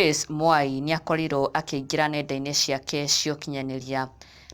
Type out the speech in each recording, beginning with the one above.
Grace Mwai nĩakorirwo akĩingĩra nenda-inĩ ciake cia ũkinyanĩria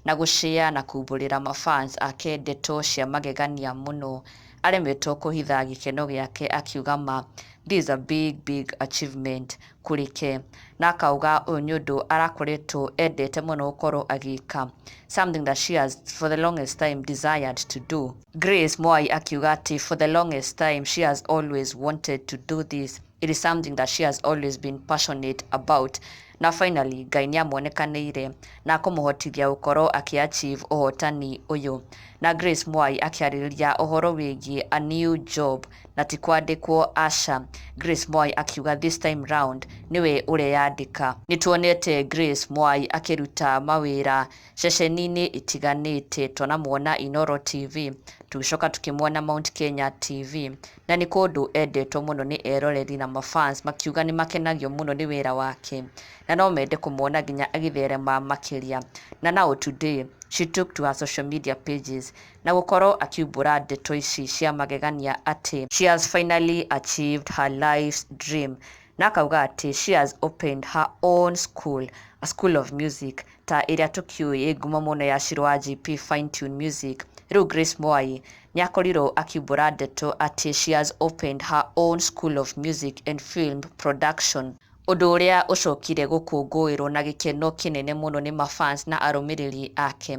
na gũshare na kumbũrĩra mafans ake ndeto cia magegania mũno. Aremetwo kũhitha gĩkeno gĩake akiuga ma this is a big big achievement kũrĩ ke, na akauga ũyũ nĩ ũndũ arakoretwo endete mũno gũkorwo agĩka, something that she has for the longest time desired to do. Grace Mwai akiuga atĩ for the longest time she has always wanted to do this. It is something that she has always been passionate about, na finally Ngai nĩamuonekanĩire na akũmũhotithia gũkorwo akĩ achieve ũhotani ũyũ. Na Grace Mwai akĩarĩrĩria ũhoro wĩgiĩ a new job, na ti kwandĩkwo, aca. Grace Mwai akiuga this time round nĩwe ũreyandĩka. Nĩtuonete Grace Mwai akĩruta mawĩra ceceni-inĩ itiganĩte, twanamuona Inooro TV, tũgĩcoka tũkĩmuona Mount Kenya TV, na nĩ kũndũ endetwo mũno nĩ eroreri na mafans, makiuga nĩ makenagio mũno nĩ wĩra wake na no mende kũmuona nginya agĩtherema makĩria. Na now today she took to her social media pages na gũkorwo akiumbũra ndeto ici cia magegania atĩ she has finally achieved her life's dream, na akauga atĩ she has opened her own school, a school of music ta ĩrĩa tũkĩũĩ ĩ ngumo mũno ya Shiro wa GP Fine Tune Music. Rĩu Grace Mwai nĩ akorirwo akiumbũra ndeto atĩ she has opened her own school of music and film production, ũndũ ũrĩa ũcokire gũkũngũĩrwo na gĩkeno kĩnene mũno nĩ mafans na arũmĩrĩri ake,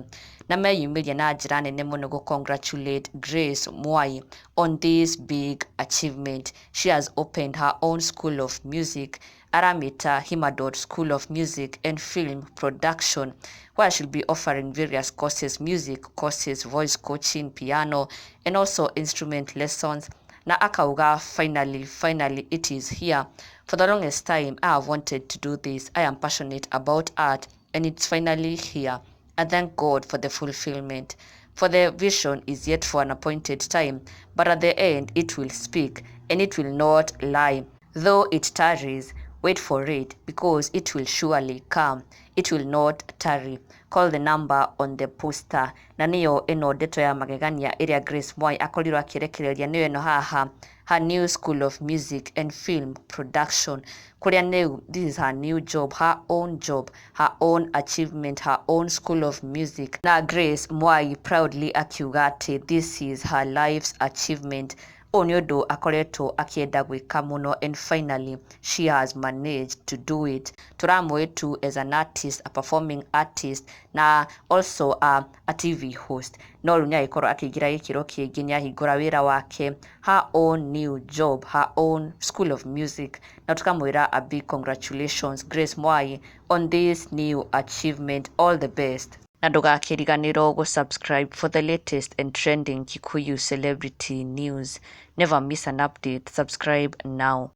na meyumĩria na njĩra nene mũno gũ congratulate Grace Mwai on this big achievement. She has opened her own school of music, aramĩta Himadot School of Music and Film Production, where she'll be offering various courses, music courses, voice coaching, piano and also instrument lessons. Na akauga, "Finally, finally it is here. For the longest time I have wanted to do this. I am passionate about art and it's finally here. I thank God for the fulfillment. For the vision is yet for an appointed time, but at the end it will speak and it will not lie. Though it tarries, wait for it, because it will surely come. It will not tarry. Call the number on the poster." Na nĩyo ĩno ndeto ya magegania ĩrĩa Grace Mwai akorirwo akĩrekereria, nĩyo ĩno haha, her new school of music and film production, kũrĩa nĩu this is her new job, her own job, her own achievement, her own school of music. Na Grace Mwai proudly akiuga atĩ this is her life's achievement. Ũyũ nĩ ũndũ akoretwo akĩenda gwĩka mũno and finally she has managed to do it. Tũramũĩ tu as an artist, a performing artist na also a TV host, no rĩu nĩ agĩkorwo akĩingĩra gĩkĩro kĩngĩ, nĩ ahingũra wĩra wake, her own new job, her own school of music, na tũkamwĩra a big congratulations, Grace Mwai, on this new achievement. All the best, na ndũgakĩriganĩrwo gũ-subscribe for the latest and trending Kikuyu celebrity news. Never miss an update. Subscribe now.